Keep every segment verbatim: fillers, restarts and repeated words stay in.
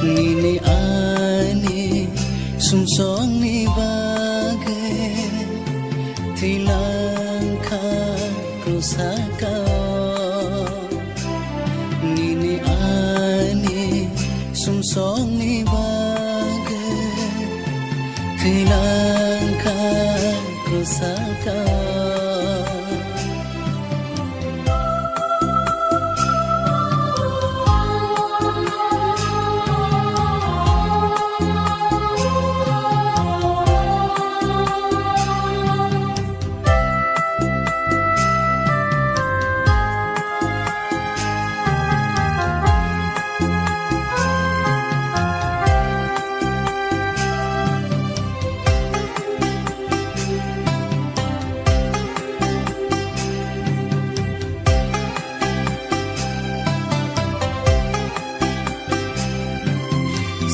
Nini ani sumsokni bagwi thwilang kha kwsakao. Nini ani sumsokni bagwi thwilang kha kwsakao.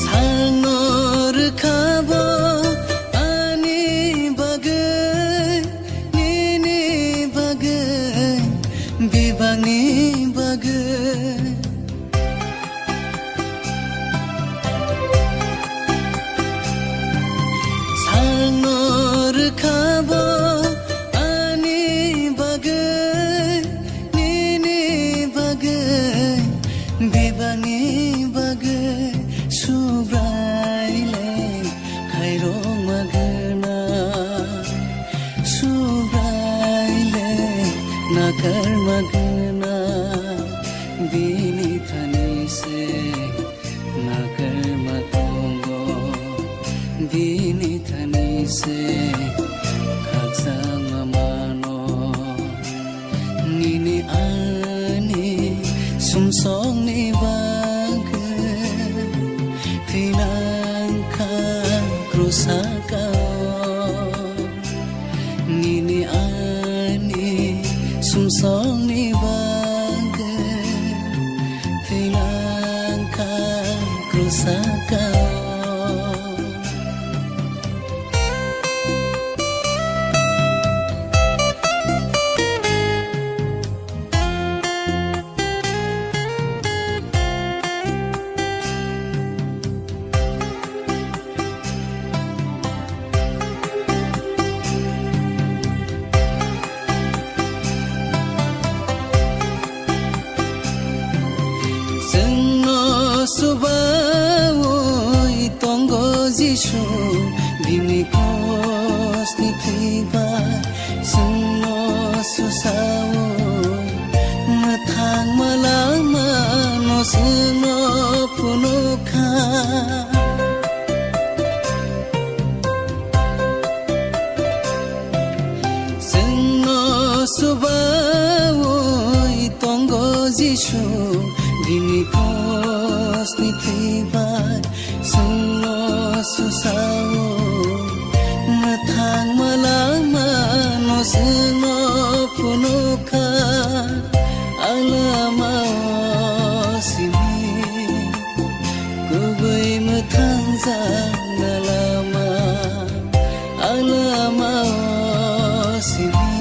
Sangno rwkha bo ani bagwi, nini bagwi, bebakni bagwi. Sangno rwkha bo ani bagwi, nini bagwi, bebakni bagwi, Subrai le khairokma gwnang, Subrai le nakarma gwnang, bini thani se nakarma tongo, bini thani se khakchangma mano. Nini ani sumsokni bagwi thwilang kha kwsakao. Nini ani sumsokni bagwi thwilang kha kwsakao. Chwngno chubaui tongo Jisu, bini krosni thwi bai. Chwngno susao mwthangma lamano chwngno phunukha. Chwngno chubaui tongo Jisu, bini krosni thwi bai. Chwngno susao mwthangma lamano chwngno phunukha. A lamao simi kubui mwthangjakna lama. A lamao simi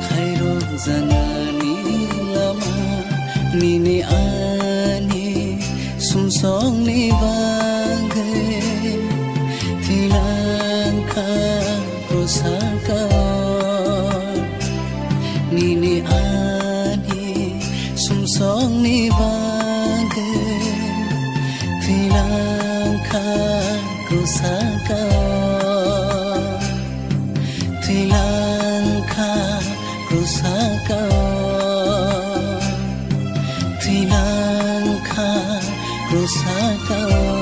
khairokjaknani lama. Nini ani sumsokni bagwi thwilang kha kwsakao. Nini ani sumsokni bagwi thwilang kha kwsakao. Thwilang kha kwsakao. Thwilang kha kwsakao.